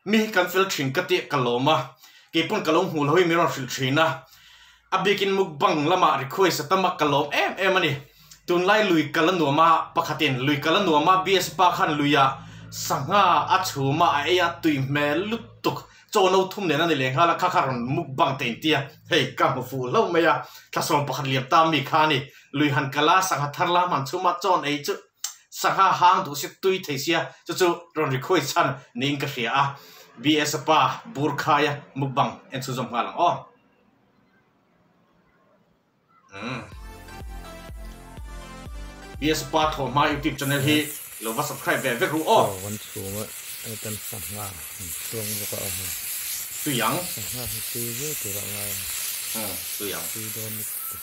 Mi hi kan fel thin ka tih ka lawm a, keipawn ka lo hmuh lo hi min rawn hrilh thin a. A bikin mukbang lamah request a tam a, ka lawm em em a ni. Tunlai lui kal a nuam a, pakhatin lui kal a nuam a, BS pa khan luiah sangha a chhum a, a ei a, tui hmel lutuk chaw no thum nen a ni leh nghal a, kha kha rawn mukbang te inti a, hei ka hmu fuh hlauh mai a, thla 11 liam ta mi kha a ni. Lui han kal a, sangha thar lam han chhum a, chaw an ei chu Sangha hang duh si tui thei sia chu chu rawn request chhan niin ka hria a, BS a pa bur khaia mukbang en chhunzawm nghal ang aw. Umm. BS a pa thawhhma youtube channel hi lo va subscribe ve vek ru aw. Chaw kan chhung a hetan sangha an chhuang bawk a aw hei. Tui ang. Sangha hi tui viau tur a ngai a. Umm tui ang. Tui dawn lutuk.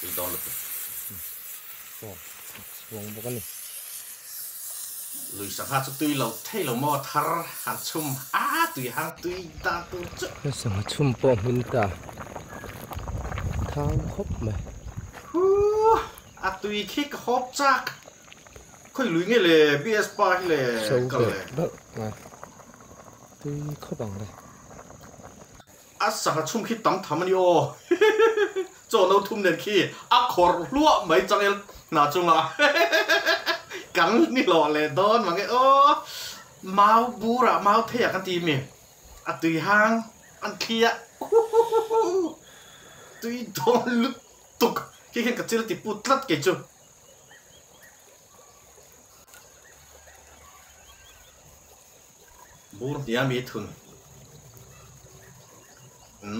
Tui dawn lutuk. Aw a chhuang bawk a ni. Lui sangha chu tui lo thei lo maw thar han chhum a tui hang tui dan tur chu. Sangha chhum pawh hmin ta thang khawp mai. Huu a tui khi ka hawp chak. Khawi lui nge le BS pa hi le kal le. So ve tui khawp ang le. A sangha chhum khi tam tham a ni aw. Chaw no thum nen khi a khawrh hluah mai changel hna chunga kan ni hlawh leh dawn mang e aw. Mau burah mau thei ah kan ti mi a tui hang an thli a huhuhuhu tui dawn lutuk khi khian ka chil ti put tlat kei chu. Bur hnia mi thun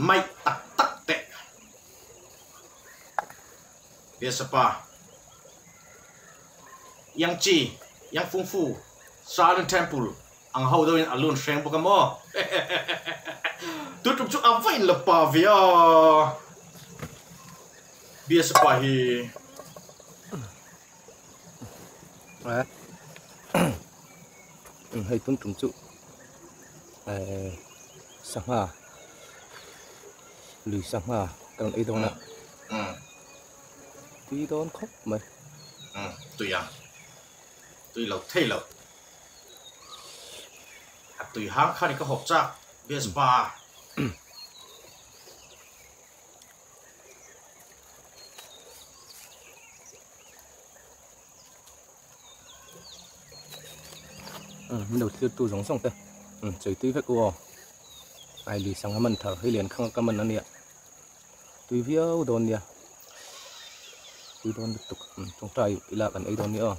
mai tak tak teh. Biasapa, Yang Chi, Yang Fung Fu, Shaolin Temple ang ho deuhin a lun hreng bawk a maw? Tun tum chu a va in la pa ve a Biasapa hi. Hei tun tum chu sangha lui sangha kan ei dawn a tui dawn khawp mai. Tui a tui lo thei lo a tui hang khan i ka hawp chak best pa. Min lo thlir tu zawng zawng te chei tui vek u aw ai lui sangha man thar hei lian khang ka man ania tui viau dawn nia tui dawn lutuk tawngtai ila kan ei dawn nia aw.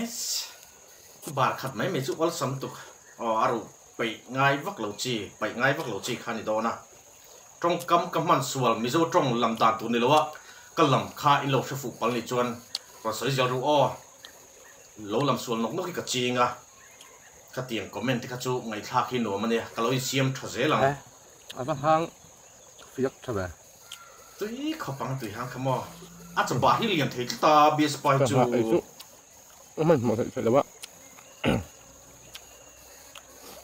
Ice bar khat mai mai chu awlsam tuk aw a ruh peih ngai vak lo chi paih ngai vak lo chi kha a ni dawn a tawngkam ka hman sual Mizo tawng lam dan tur ni lo a ka lam kha in lo hre fuh pal ni chuan rawn sawi zel ru aw lo lam sual nawk nawk hi ka ching a khatiang comment te kha chu ngaihthlak hi nuam a nia ka lo insiam tha zel ang. A va hang fiak tha ve. Tui khawp ang tui hang kha maw. A chawpah hi lian thei tlat a BS pai chu. Chawhmeh ei chu a hmanhmawh theih theih lo a.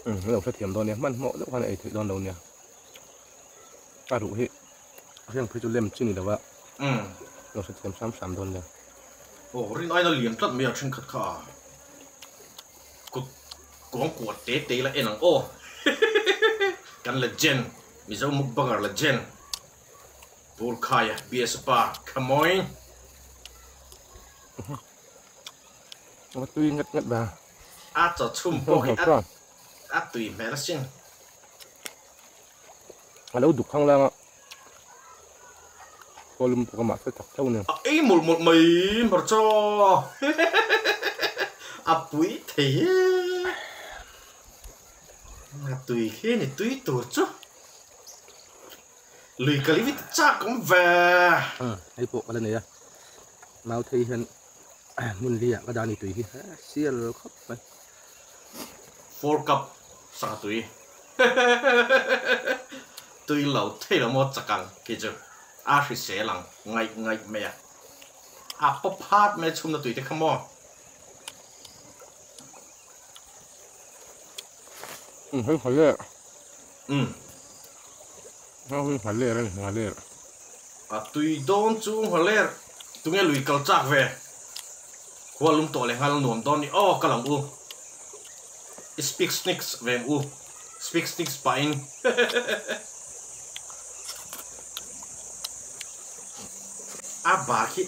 Umm lo hrethiam dawn nia hmanhmawh deuh khan a ei theih dawn lo nia. A ruh hi a hriang phei chu lem chi ni lo a. Lo hrethiam hram hram dawn nia. Aw rin aina lian tlat mai a thenkhat kha a kut kuang kuat te te ila en ang aw. Kan legend. Mizo mukbanger legend Burkhaia BS pa Khamoin. A tui ngat ngat ba. A chaw chhum pawh hi a tui hmel asin. A lo duk khang lang a. Kawlum pawh ka mah fel tak tho nen. A ei mawlh mawlh mai hmarchaw. A pui thei e. A tui khi ni tui tur chu lui ka li vit chak awm ve. Hei pawh ka la nei a, mau thei hian hmun li ah ka dah a ni tui hi sial khawp mai. Four cup sangha tui tui lo thei lo maw chak ang khi chu a hrisel ang ngaih ngaih mai a, a pawp phat mai a chhumna tui te kha maw. Hei kha le. Umm. Hau hi nghaler a ni, nghaler. A tui dawn chu nghaler. Tunge lui kal chak ve. Khua lum tawh leh nghal nuam dawn ni. Aw ka lang u. I speak snicks ve ang u. Speak snicks pahin. A bar khi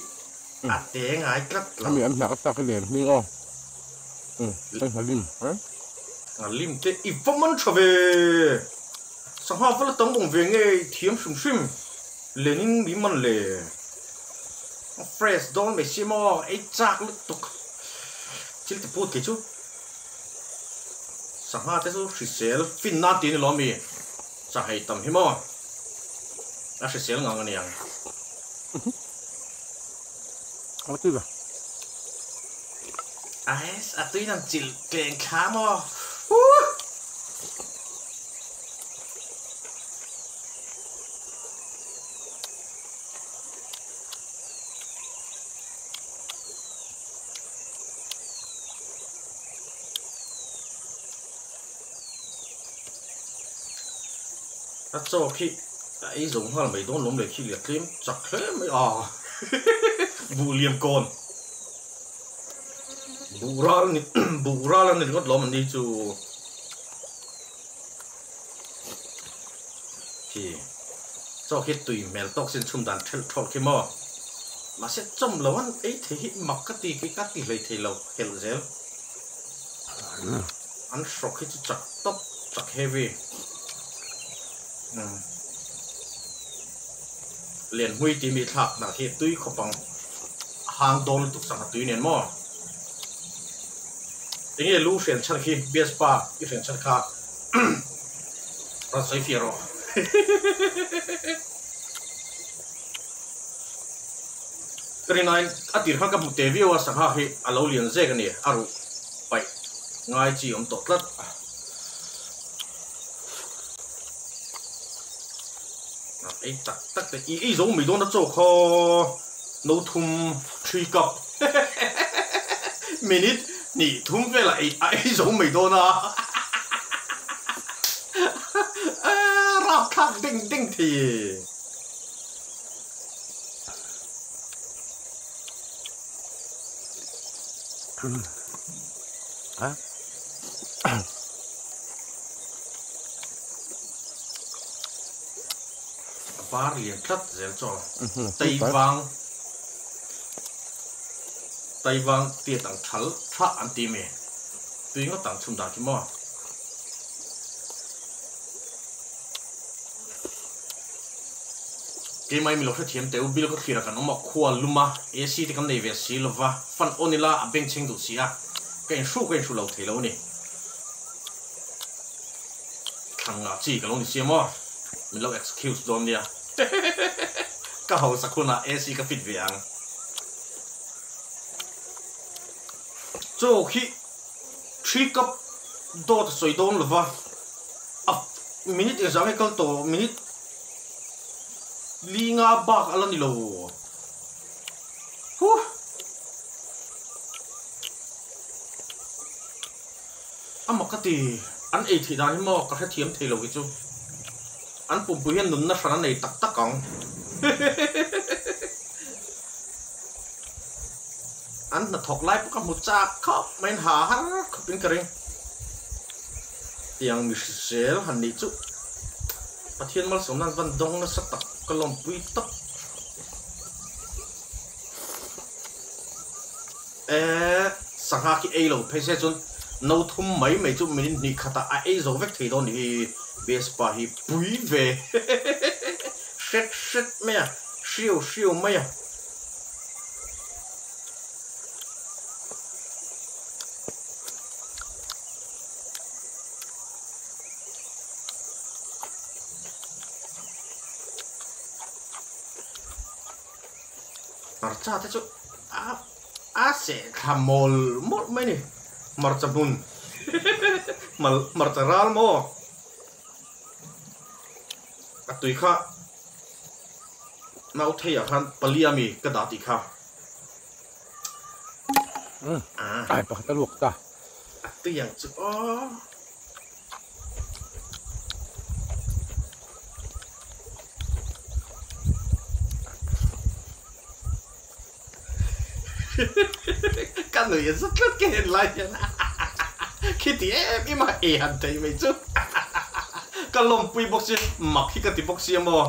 a te ngai tlat lo. Ami an hnak tak hi len hming aw. Umm kan nghalim eh. Nghalim te i va man tha ve. Sangha va la tam awm ve nge i thiam hrim hrim. Lenin mi man le. A fresh dawn mai si maw ei chak lutuk. Thil ti put kei chu. Sangha te chu hrisel fin nan tih a ni lo ami? Chahei tam hi maw? A hrisel ngang a niang. A tui ve. Ais, a tui nan chilh tleng thla maw? Huh! A chaw khi a ei zo nghal mai dawn lawm leh khi liak tlem chak hle mai a buh liam kawn buh ral ni buh ral a ni ringawt lawm an ni chu khi chaw khi tui hmel tawk sin chhum dan thelh thlawh khi maw mahse chawm lo an ei thei hi mak ka ti khi ka ti hlei thei lo helh zel an hrawk hi chu chak tawp chak heavy umm Lianhmui tih mi thlak hnah khi tui khawp ang a hang dawn lutuk sangha tui nen maw enge lu hrian chhan khi bias pa i hrian chhan kha rawn sawi fiah rawh. Ka rinaiin a tir khan ka hmu te viau a, sangha hi a lo lian zek a ni, a ruh paih ngai chi awm tawh tlat. Ei tak tak te, i ei zo mai dawn a chaw kha no thum three cup minute hnih thum velah ei a ei zo mai dawn a rapthlak deng deng thei e. A bar lian tlat zel chaw Taivang Taivang tiat ang thal tha an ti mi tui ngawt ang chhum dan khi maw. Keimah mi lo hrethiam teh u, bill ka thlir a kan awm a, khua lum a, AC te kan nei ve si lova, fan on ila a bengchheng duh si a, ka inhru ka inhru lo thei lo a ni. Thlang ngah chi ka lo ni sia maw? Min lo excuse dawn nia. Ka hausak hunah AC ka fit ve ang. Chaw khi three cup dawt a sawi dawn lova, a minute engzah nge kal tawh minute Li nga bak a la ni lo. Huh! A mak ka ti. An ei theih dan hi maw ka hrethiam thei lo hi chu. An pumpui hian nunna hran a nei tak tak ang. An hnathawk lai pawh ka hmu chak khawp mai an ha har khawpin ka ring. Tiang mi hrisel han nih chu Pathian malsawmna an van dawng nasa tak ka lawmpui tawp. Eeh sangha khi ei lo phei se chuan no thum mai mai chu minute hnih khatah a ei zo vek thei dawn nih hi Vespa hi pui ve hret hret mai a hriau hriau mai a. Hmarcha te chu a a seh thla mawl mawlh mai a ni hmarcha hmun hmarcha ral maw a tui kha nauthei ah khan pali ami ka dah tih kha. Ai pakhat a luak ta. A tui ang chu aw. Ka nuih a za tlat ka en lai hian khiti em em a ei han thei mai chu ka lawmpui bawk si mak hi ka ti bawk sia maw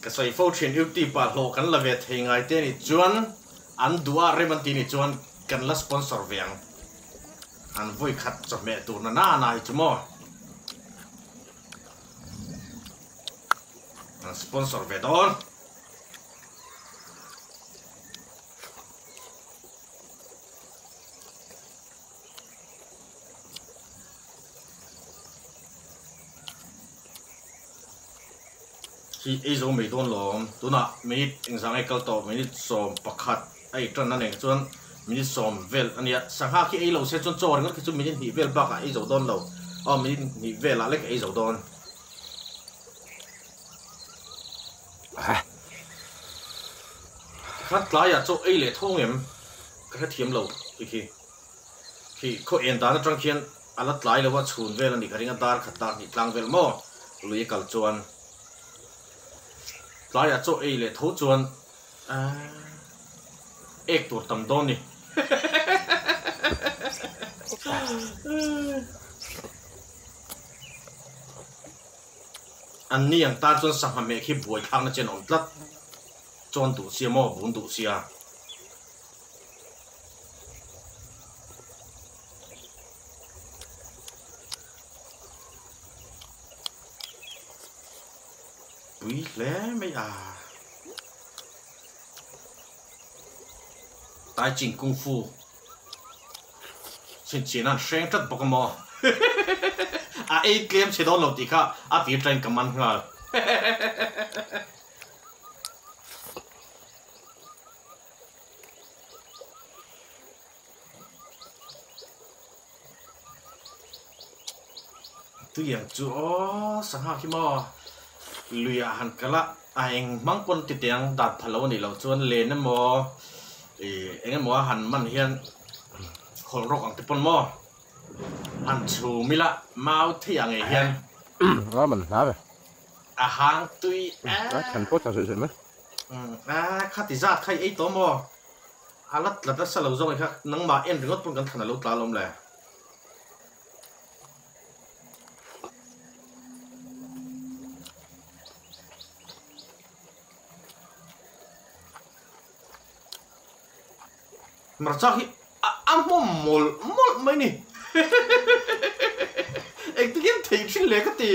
Ka sawi fo thin YouTube ah hlawh kan la ve thei ngai te nih chuan an duh a rem an ti nih chuan kan la sponsor ve ang. An vawi khat chawhmeh tur na na na hi chu maw. An sponsor ve dawn. Hi ei zo mai dawn lawm. Tunah minute engzah nge kal tawh minute 11 a ei tan a nen chuan minute 10 vel a nia. Sangha khi ei lo se chuan chaw ringawt khi chu minute hnih vel bakah ei zo dawn lo. Aw minute hnih velah lek ei zo dawn. Tikhan tlaiah chaw ei leh tho ngem ka hrethiam lo khi khi. Khi khaw en dan atang khian a la tlai lo a, chhun vel a nih ka ring a, dar khat dar hnih tlang vel maw lui a kal chuan tlaiah chaw ei leh tho chuan ek tur tam dawn ni. An ni ang tan chuan sangha meh khi buai thlakna chen a awm tlat, chawn duh sia maw bun duh sia. Pui hle mai a. Tai Ching Kung Fu chhinchhian an hreng tlat bawk a maw? A ei tlem chhe dawn lo tih kha a tir tain ka man nghal. Tui ang chu aw sangha khi maw luiah han kal a a eng hmang pawn ti teh ang dat pha lo a nih loh chuan len emaw ih eng emaw a han man hian khawlh rawk ang te pawn maw han chhum ila mau thei ang ngei hian a hang tui a thlan pawh tla zawih zawih mai. A khati zat kha i ei tawh maw? A la tla nasa lo zawk kha nangmah en ringawt pawn kan thlan a lo tla alawm le. Hmarcha hi a hmawm mawlh mawlh mai ni. Engtin hian thei thin le ka ti.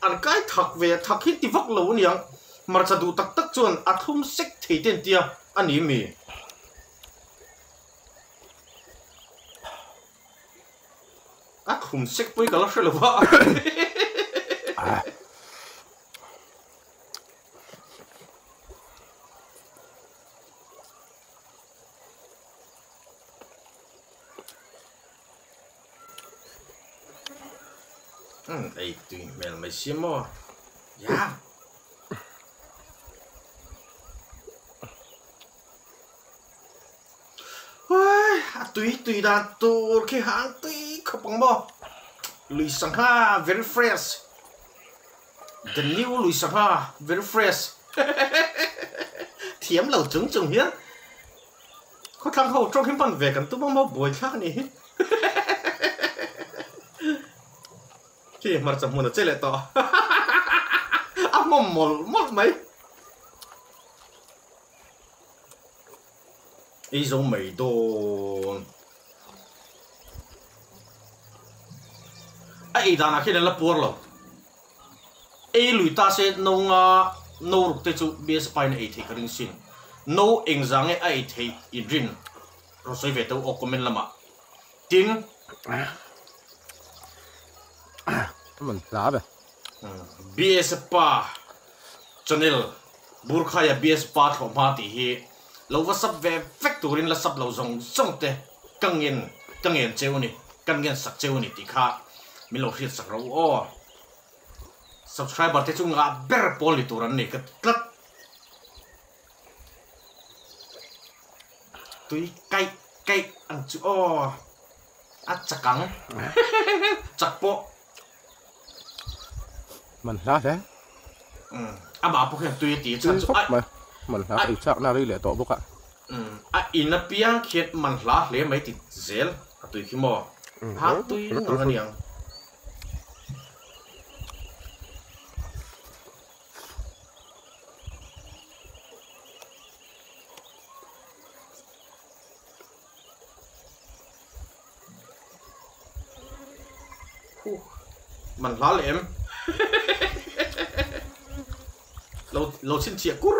An kai thak ve a, thak hi ti vak lo aniang. Hmarcha duh tak tak chuan a thlum sek thei te an tia a ni mi. A thlum sek pawh hi ka la hre lo va. Umm ei tui hmel mai si maw ya Uai a tui tui dan tur khi hang tui khawp ang maw lui sangha very fresh The new lui sangha very fresh thiam lo chung chung hian khawthlang ho tawng hi hman ve kan tum ang maw buai thlak anih hi khi hmarcha hmun a che leh tawh a hmawm mawlh mawlh mai ei zo mai dawn a ei danah khian an la puar lo. Ei lui ta se no nga no ruk te chu BS pain a ei theih ka ring sin. No engzah nge a ei theih in rin rawn sawi ve teuh aw comment lamah. Tin. Man hla ve. BS pa channel Burkhaia BS pa thlawh hma tih hi lo va sub ve vek turin la sub lo zawng zawng te ka ngen ka ngen cheu a ni kan ngen sak cheu a ni tih kha min lo hriat sak ro aw. Subscriber te chu ngah ber pawl ni tur an ni ka tlat. Tui kaih kaih ang chu aw. A chak ang. Chak pawh. Man hla hle. Um amah pawh khian tui a ti a chhan chu a. Mai man hla ei chak na rei leh tawh bawk a. Um a in apiang khian man hla hle mai ti zel a tui khi maw. Ha tui ngang a niang. Huh man hla leh em lo lo chhinchhiah kur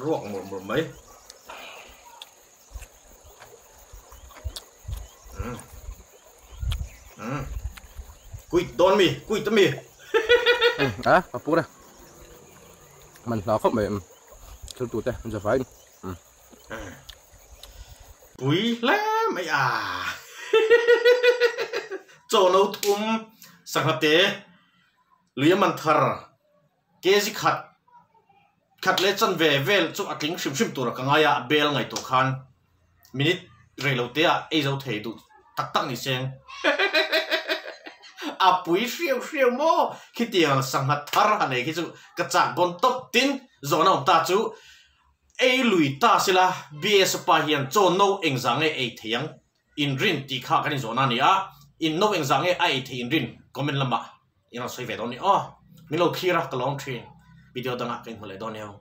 ruak mawlh mawlh mai. Kuit dawn mi, kuit a mi. A, ka pur e. Man hla khawp mai thil tute zavai. Pui hle mai a. Chaw no thum sangha te lui a man thar. Kg khat khat leh chanve vel chu a tling hrim hrim tur a ka ngai a, a bel ngaihtuah khan minute rei lo te ah ei zo thei duh tak tak ni seng. A pui hriau hriau maw? Khitiang sangha thar han ei khi chu ka chak bawn tawp tin zawhna awm ta chu ei lui ta sila BS pa hian chaw no engzah nge ei thei ang inrin tih kha kan inzawhna a ni a, in no engzah nge a ei thei inrin comment lamah. In rawn sawi ve dawn ni aw. Min lo thlir a, ka lawm thin. Video dangah ka inhmu leh dawn eo.